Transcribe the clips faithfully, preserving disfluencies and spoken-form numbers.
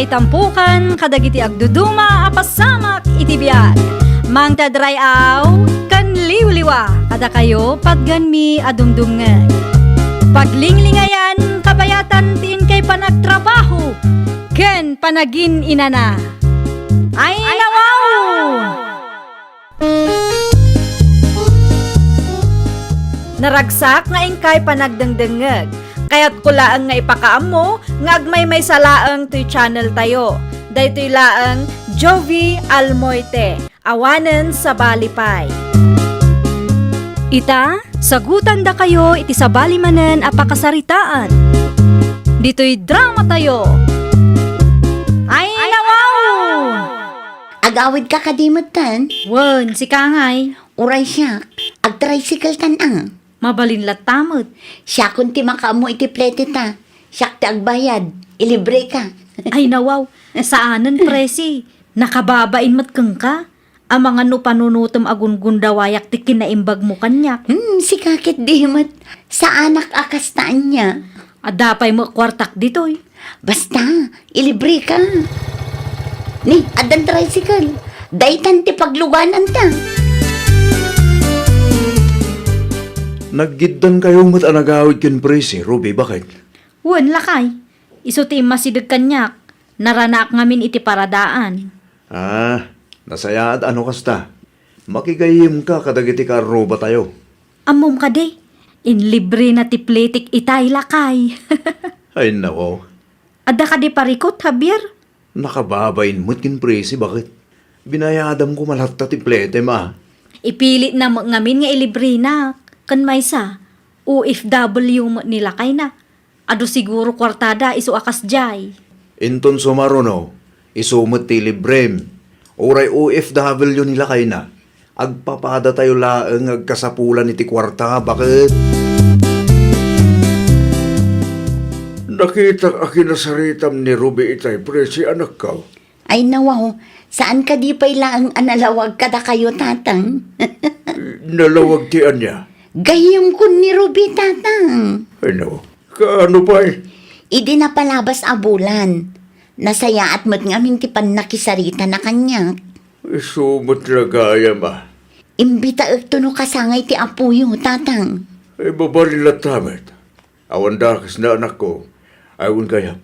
Itampukan kadagiti agduduma a pasamak iti biag. Mangted ray-aw ken liwliwa kadakayo patgenmi a dumdumngeg. Paglinglingayan kabayatan ti inkay panagtrabaho ken panagin-inana. Ay, nawaw! Naragsak nga inkay panagdengdengngeg. Kayatko laeng nga ipakaammo nga agmaymaysa laeng toy channel tayo. Daytoy laeng Jovie Almoite, awanen sabali pay. Ita, sagutandakayo iti sabali manen a pakasaritaan. Ditoy drama tayo. Ay, nawaw! Agawidka kadi metten? Wen, sika ngay. Uray siak, agtricycle-tan a. Mabalin latta met. Siakon ti makaammo iti plete ta. Siak ti agbayad. Ilibreka. Ay, nawaw. Saanen, Presi. Nakababain met kenka. Amangan no panunotem a gungundawayak ti kinaimbagmo kaniak. Hmm, sika ketdi met. Saanak a kasta ania. Adda pay met kuartak ditoy. Basta, ilibreka. Ni, addan tricycle. Daytan ti paglugananta. Naggiddankayo met a nagawid ken Presi, Ruby, baket? Wen, lakay. Isu ti immasideg kaniak. Naranaak ngamin iti paradaan. Ah, nasayaat a no kasta. Makigayyemka kadagiti kaarrubatayo. Ammom kadi, inlibrena ti pletek itay, lakay. Ay, nako. Adda kadi parikut, Javier? Nakababain met ken Presi, baket? Binayadam koma latta ti pletem a. Ipilitna met ngamin nga ilibrenak. Ken maysa, O F W met ni lakayna. Adu siguro kuartada isu a kasdiay. Inton sumaruno, isu met ti librem. Uray O F W ni lakayna, agpapadatayo laeng nga agkasapulan iti kuarta, baket? Nakitak a kinasaritam ni Ruby itay, Presi, anakko. Ay, nawaw, saan kadi pay laeng a nalawag kadakayo, Tatang? Nalawag ti ania? Gayyemkon ni Ruby, Tatang. Ay, nawaw. Kaano pay? Idi napalabas a bulan, nasayaat met ngamin ti pannakisaritana kaniak. Isu met la gayam a. Imbitaekto no kasangay ti apoyo, Tatang. Ay, mabalin latta met. Awan dakesna, anakko. Ay, wen gayam.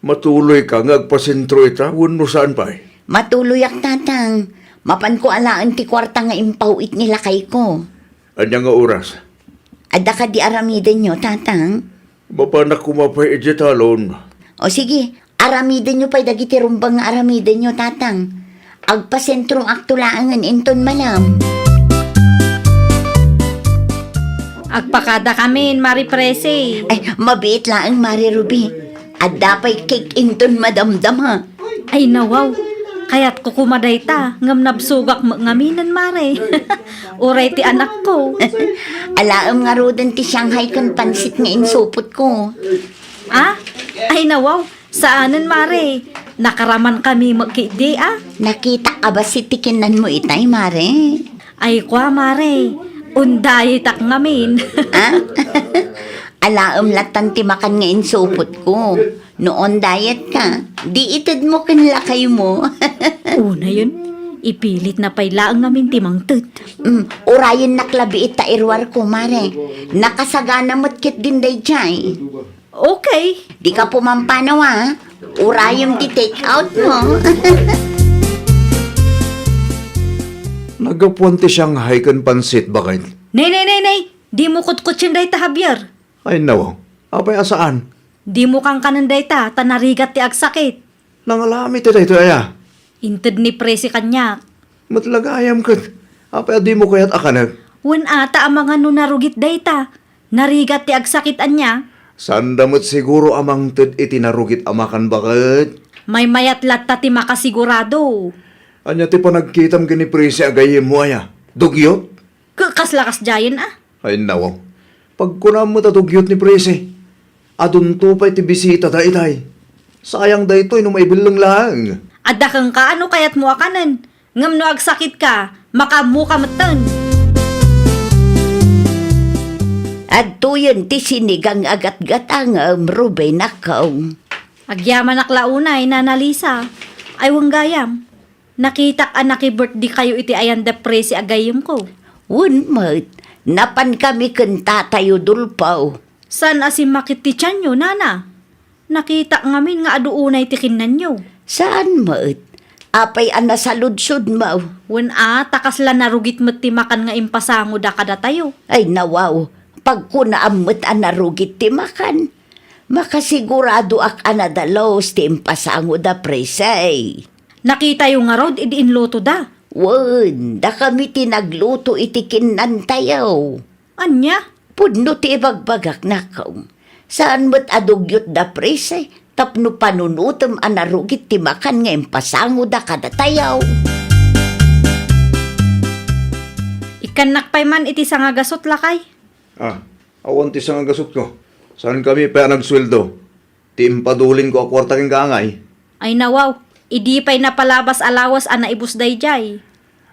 Matuloyka nga agpasentro ita wenno saan pay? Matuloyak, Tatang. Mapanko alaen ti kuarta nga impaw-it ni lakayko. Ania nga oras? Adda kadi aramidenyo, Tatang? Mapanak koma pay idiay talon. O sige, aramidenyo pay dagiti rumbeng nga aramidenyo, Tatang. Agpasentroakto laengen inton malem. Agpakadakamin, Mari Presi. Ay, mabiit laeng, Mari Ruby. Adda pay cake inton madamdama. Ay, nawaw. Kayatko koma dayta, ngem nabsogak met ngaminen, Mare. Uray ti anakko. Alaem ngaruden ti Shanghai ken pansit nga insupotko. Ah? Ay, nawaw. Saanen, Mare. Nakaramankami met ketdi a. Nakitak a bassit ti kinanmo itay, Mare. Ay, kua, Mare. On diet-ak ngamin. Ah? Alaem lattan ti makan nga insupotko. No on diet ka, di itedmo ken lakaymo. Unayen, ipilitna pay laeng ngamin ti mangted. Mm, urayennak labi ita iruarko, Mare. Nakasagana met ketdin daydiay. Okay. Dika pumampanaw, a. Urayem ti take out mo. Naggapuan ti Shanghai ken pansit, baket? Nay, nay, nay, nay! Dimo kutkutien dayta, Javier. Ay, nawaw. Apay a saan? Dimo kankanen dayta, ta narigat ti agsakit. Nangalami ti daytoy aya? Inted ni Presi kaniak. Met la gayam ket, apay a dimo kayat a kanek? Wen ata a mangano narugit dayta. Narigat ti agsakit ania? Saanda met siguro a mangted iti narugit a makan, baket? Maymayat latta ti makasigurado. Ania ti panagkitam ken ni Presi a gayyemmo aya? Dugyot? Ke-, kasla kasdiayen a? Ay, nawaw. Pagkunam met a dugyot ni Presi. Adunto pay ti bisitada itay. Sayang daytoy no maibelleng laeng. Adda kenka a no kayatmo a kanen. Ngem no agsakitka, makaammoka metten. Adtoyen ti sinigang a gatgatangem, Rubenakko. Agyamanak la unay, Nana Lisa. Ay, wen gayam. Nakitak a naki-birthday kayo iti ayan da Presi a gayyemko. Wen met, napankami ken Tatay Udulfo. Saan a simmakit ti tianyo, Nana? Nakitak ngamin nga adu unay ti kinnanyo. Saan met? Apay a nasaludsodmo? Wen a, ta kasla narugit met ti makan nga impasangoda kadatayo. Ay, nawaw, pagkunaam met a narugit ti makan. Makasiguradoak a nadalus ti impasangoda, Presi. Nakitayo ngarud idi inlutoda? Wen, dakami ti nagluto iti kinnantayo. Ania? Pudno ti ibagbagak, nako. Saan met a dugyot da Presi tapno panunotem a narugit ti makan nga impasangoda kadatayo. Ikkannak pay man iti sangagasut, lakay. Ah, awan ti sangagasutko. Saankami pay a nagsueldo. Ti impadulinko a kuarta kenka, angay. Ay nawaw, idi pay napalabas a lawas a naibus daydiay.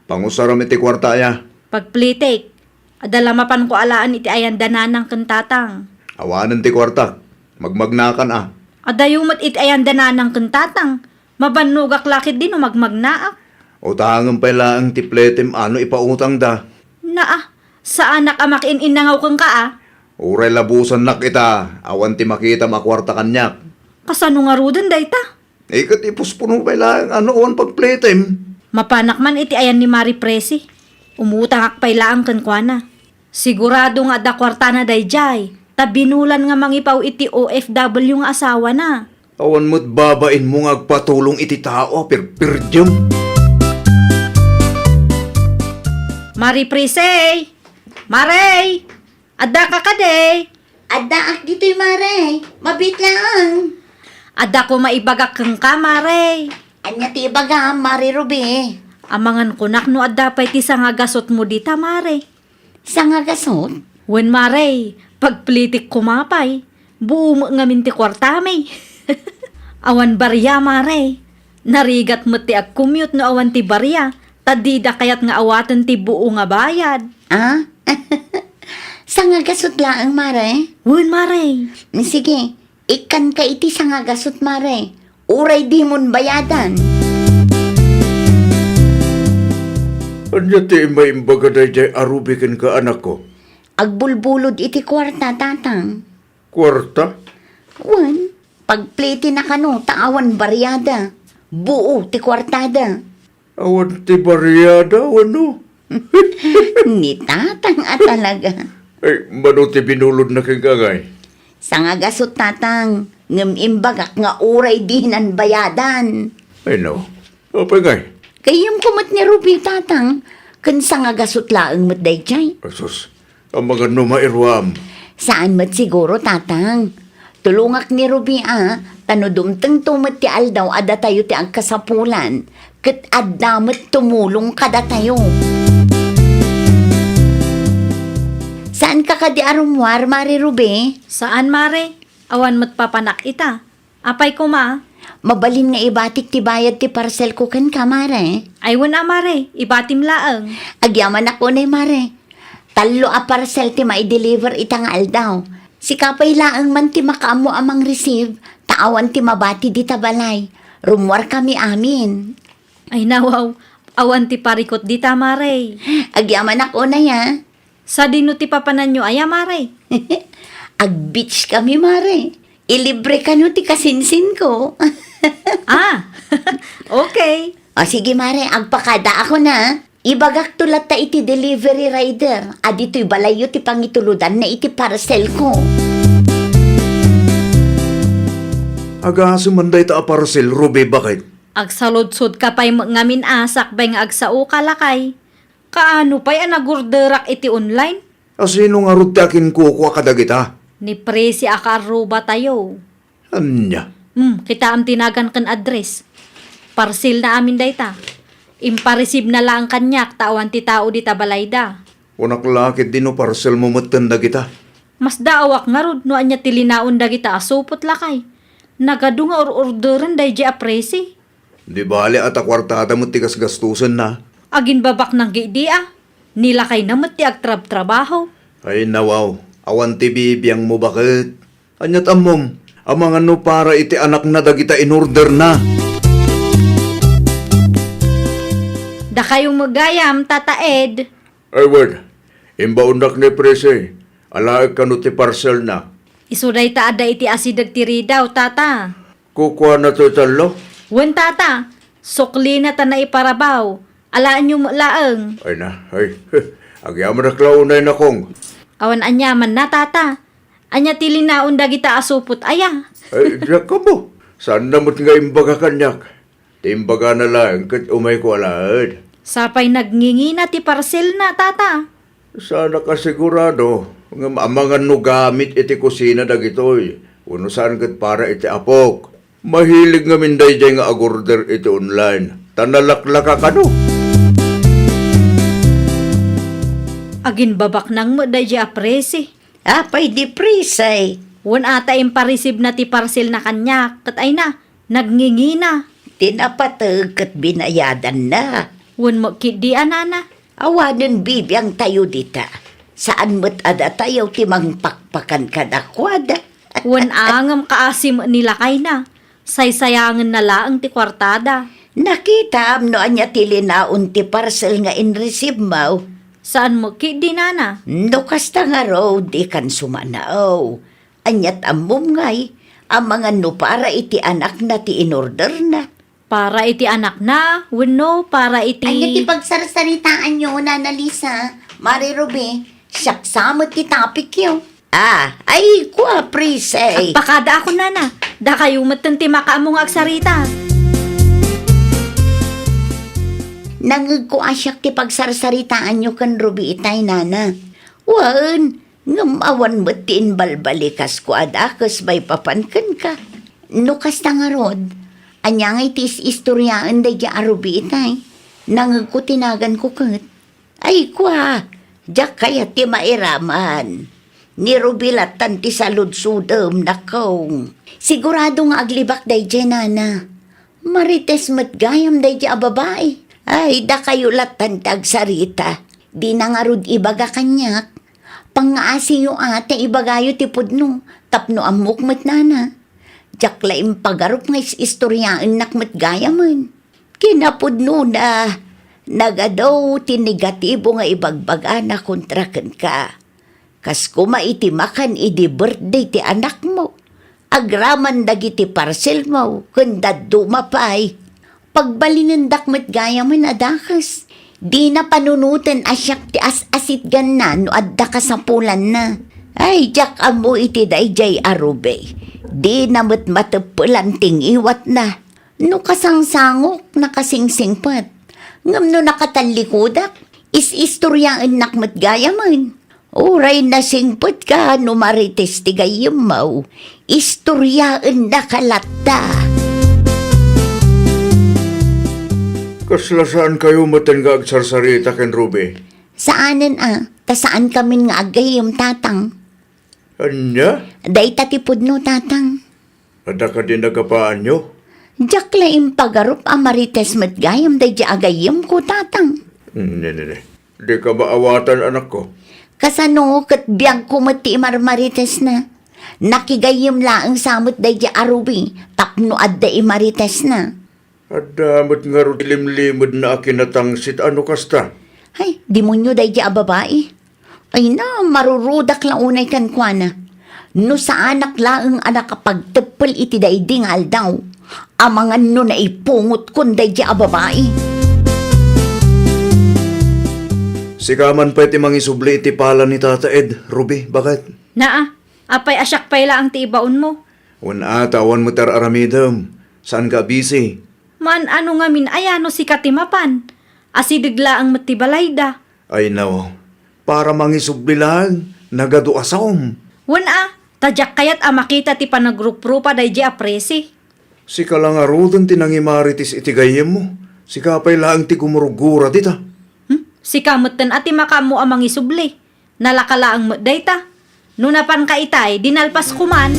Pangusaram iti kuarta aya. Pagplitik, adda la mapanko alaen iti ayan da nanang ken tatang. Awanen ti kuartak, magmagnaakan a. Adayo met iti ayan da nanang ken tatang, mabannogak la ketdi no magmagnaak. Utangem pay laeng ti pletem a no ipautangda. Naa, saanak a makiin-innangaw kenka a. Uray labusannak ita, awan ti makitam a kuarta kaniak. Kasano ngaruden dayta? Eh, ket ipuspuno pay laeng a no awan pagpletem. Mapanak man iti ayan ni Mari Presi. Umutangak pay laeng kenkuana. Sigurado nga adda kuartana daydiay, ta binulan nga mangipaw iti O F W nga asawana. Awan met babainmo nga agpatulong iti tao a pirpirdiem. Mari Presi! Mari! Addaka kadi? Addaak ditoy, Mare. Mabiit laeng. Adda koma ibagak kenka, Mare. Ania ti ibagam, Mare Ruby? Amangan kunak no adda pay ti sangagasutmo dita, Mare. Sangagasut? Wen, Mare. Pagplitik koma pay. Buo met ngamin ti kuartami. Awan baria, Mare. Narigat met ti agkumyot no awan ti baria, ta dida kayat nga awaten ti buo nga bayad. Ah? Sangagasut laeng, Mare? Wen, Mare. Sige, ikkanka iti sangagasut, Mare. Uray dimon bayadan. Ania ti maimbag daydiay a Ruby kenka, anakko? Agbulbulod iti kuarta, Tatang. Kuarta? Wen, pagplitina kano ta awan bariada. Buo ti kuartada. Awan ti bariada, wenno? Ni Tatang a talaga. Ay, mano ti binulodna kenka, angay? Sangagasut, Tatang, ngem imbagak nga uray dinan bayadan. Ay, no. Apay ngay? Gayyemko met ni Ruby, Tatang, ken sangagasut laeng met daydiay. Asus, amangan no mairuam. Saan met siguro, Tatang. Tulongak ni Ruby a, ta no dumtengto met ti aldaw a datayo ti agkasapulan, ket adda met tumulong kadatayo. Saanka kadi a rummuar, Mare Ruby? Saan, Mare. Awan met papanak ita. Apay koma? Mabalin nga ibatik ti bayad ti parcelko kenka, Mare. Ay, wen a, Mare. Ibatim laeng. Agyamanak unay, Mare. Tallo a parcel ti maideliver ita nga aldaw. Sika pay laeng man ti makaammo a mangreceive, ta awan ti mabati dita balay. Rummuarkami amin. Ay, nawaw. Awan ti parikut dita, Mare. Agyamanak unay, a. Sadino ti papananyo aya, Mare? Ag-beach kami, Mare. Ilibre kano ti kasinsinko. Ah, okay. O sige, Mare, agpakadaakon a. Ibagakto latta iti delivery rider a ditoy balayyo ti pangitulodanna iti parcelko. Agasem man dayta a parcel, Ruby, baket? Agsaludsodka pay met ngamin a sakbay nga agsaoka, lakay. Kaano pay a nagorderak iti online? A sino ngarud ti akinkukua kadagita? Ni Presi a kaarrubatayo. Ania? Hmm, kitaem ti nagan ken address. Parcelna amin dayta. Impareceive na laeng kaniak ta awan ti tao dita balayda. Kunak la ketdi no parcelmo metten dagita. Masdaawak ngarud no ania ti linaon dagita a supot, lakay. Nagadu nga or-orderen daydiay a Presi. Di bale a ta kuartada met ti gasgastusenna. Aginbabaknang gidi a. Ni lakayna met ti agtrabtrabaho. Ay, nawaw. Awan ti bibiangmo, baket. Ania't ammom? Amangan no para iti anakna dagita inorderna. Dakayo met gayam, Tata Ed. Ay, wen, imbaonnak ni Presi. Alaek kano ti parcelna. Isu dayta adda iti asideg ti ridaw, Tata. Kukuana toy tallo? Wen, Tata. Suklina ta naiparabaw. Alaenyo met laeng. Ay na, ay. Agyamanak la unay, Nakong. Awan aniamanna, Tata. Ania ti linaon dagita a supot aya? Ay, diak ammo. Saanna met nga imbaga kaniak. Ti imbagana laeng ket umayko alaen. Sapay nagngingina ti parcelna, Tata. Saanak a sigurado, ngem amangan no gamit iti kusina dagitoy, wenno saan ket para iti apok. Mahilig ngamin daydiay nga agorder iti online, ta nalaklaka kano. Aginbabaknang met daydiay a Presi. Apay di Presi? Wen a ta impareceive-na ti parcelna kaniak, ket ay na, nagngingina. Ti napateg ket binayadanna. Wen met ketdi a nana. Awanen bibiangtayo dita. Saan met a datayo ti mangpakpakan kadakuada. Wen a ngem kaasi met ni lakayna. Saysayangenna laeng ti kuartada. Nakitam no ania ti linaon ti parcel nga inreceive-mo? Saan met ketdi, nana. No kasta ngarud, dikan sumanaw. Aniat ammom ngay, amangan no para iti anakna ti inorderna? Para iti anakna, wenno para iti Ania ti pagsarsaritaanyo, Nana Lisa? Mari Ruby, siak sa met ti topicyo. Ah, ay, kua, Presi. Agpakadaakon, nana. Dakayo metten ti makaammo nga agsarita. Nangngegko a siak ti pagsarsaritaanyo ken Ruby itay, nana. Wen, ngem awan met ti imbalbalikas kua a dakes maipapan kenka. No kasta ngarud, ania ngay ti is-istoriaen daydiay a Ruby itay? Nangngegko ti naganko ket. Ay, kua, diak kayat ti mairaman. Ni Ruby lattan ti saludsodem, Nakong. Sigurado nga aglibak daydiay, nana. Marites met gayam daydiay a babai. Ay, dakayo lattan ti agsarita. Dina ngarud ibaga kaniak. Pangngaasiyo a ta ibagayo ti pudno, tapno ammok met, nana. Diak la impagarup nga is-istoriaennak met gayamen. Kinapudnona, nagadu ti negatibo nga ibagbagana kontra kenka. Kas koma iti makan idi birthday ti anakmo, agraman dagiti parcelmo ken dadduma pay. Pagbalinendak met gayamen a dakes. Dina panunoten a siak ti as-asitganna no adda kasapulanna. Ay, diak ammo iti daydiay a Ruby. Dina met mateppelan ti ngiwatna. No kasangsangok, nakasingsingpet. Ngem no nakatallikudak, is-istoriaennak met gayamen. Uray nasingpetka no marites ti gayyemmo, istoriaennaka latta. Kasla saankayo metten nga agsarsarita ken Ruby? Saanen a, ta saankamin nga aggayyem, tatang. Ania? Dayta ti pudno, tatang. Adda kadi nagapaanyo? Diak la impagarup a marites met gayam daydi a gayyemko, tatang. Ne, ne, ne. Dika maawatan, anakko. Kasano ket biagko met ti imarmaritesna? Nakigayyem laeng sa met daydi a Ruby tapno adda imaritesna. Adda met ngarud limlimedna a kinatangsit a no kasta. Ay, demonio daydi a babai. Ay na, marurudak la unay kenkuana. No saanak laeng a nakapagteppel iti daydi nga aldaw, amangan no naipungotko daydi a babai. Sika man pay ti mangisubli iti pala ni Tata Ed, Ruby, baket? Naa, apay a siak pay laeng ti ibaonmo? Wen a, ta awan met ar-aramidem. Saanka a busy? Maan-ano ngamin aya no sika ti mapan? Asideg laeng met ti balayda. Ay, no. Para mangisubli laeng, nagadu a saom. Wen a, ta diak kayat a makita ti panagruprupa daydi a presi. Sika la ngaruden ti nangimarites iti gayyemmo. Sika pay laeng ti gumurgura dita. Hmm? Sika metten a ti makaammo a mangisubli. Nalaka laeng met dayta. No napanka itay, di nalpas koman.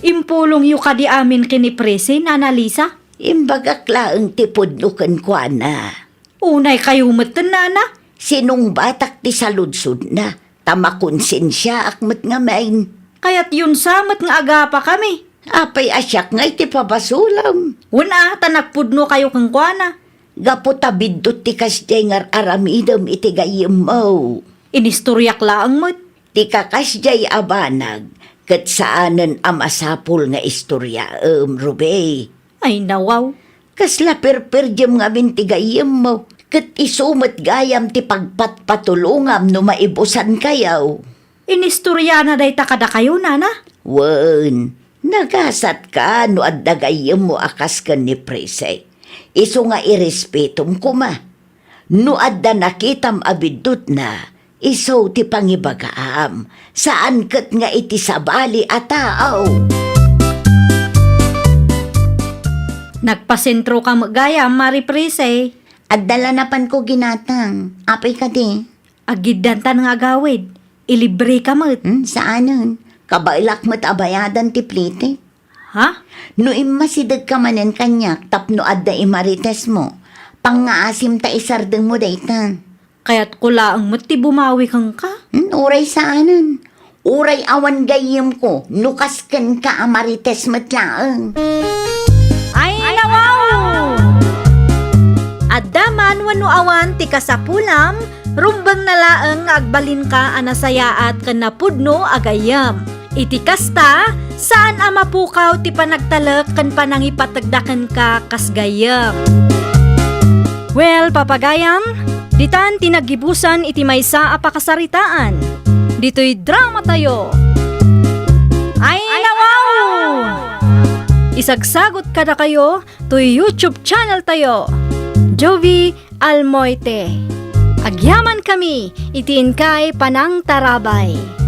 Impulongyo kadi amin ken ni Presi, Nana Lisa? Imbagak laeng ti pudno kenkuana. Unay kayo met, Nana. Sinungbatak ti saludsodna, ta makonsensiaak met ngamin. Kayatyon sa met nga agapakami. Apay a siak ngay ti pabasolem? Wen a, ta nagpudnokayo kenkuana. Gapu ta biddut ti kasdiay nga ar-aramidem iti gayyemmo. Inistoriak laeng met. Ti kakasdiay a banag, ket saanen a masapul nga istoriaem, Ruby. Ay, nawaw. Kasla perperdiem ngamin ti gayyemmo, ket isu met gayam ti pagpatpatulongam no maibusankayo. Inistoriana dayta kadakayo, nana? Wen, nagasatka no adda gayyemmo a kas ken ni Prissy. Isu nga irespetom koma. No adda nakitam a biddutna, isu ti pangibagam, saan ket nga iti sabali a tao. Nagpasentroka met gayam, Mari Prissy. Adda la napanko ginatang. Apay kadi? Agiddanta nga agawid. Ilibreka met. Hmm, saanen. Kabaelak met a bayadan ti plite. Ha? No immasidegka manen kaniak tapno adda imaritesmo, pangngaasim ta isardengmo dayta. Kayatko laeng met ti bumawi kenka. Hmm, uray saanen. Uray awan gayyemko, no kas kenka a marites met laeng. Ay, nawaw! Adda man wenno awan ti kasapulam, rumbengna laeng nga agbalinka a nasayaat ken napudno a gayyem. Iti kasta, saan a mapukaw ti panagtalek ken panangipategda kenka kas gayyem. Well, papagayam, ditan ti naggibusan iti maysa a pakasaritaan. Ditoy dramatayo. Ay, nawaw! Isagsagot kadakayo toy YouTube channel tayo, Jovie Almoite. Agyamankami iti inkay panangtarabay.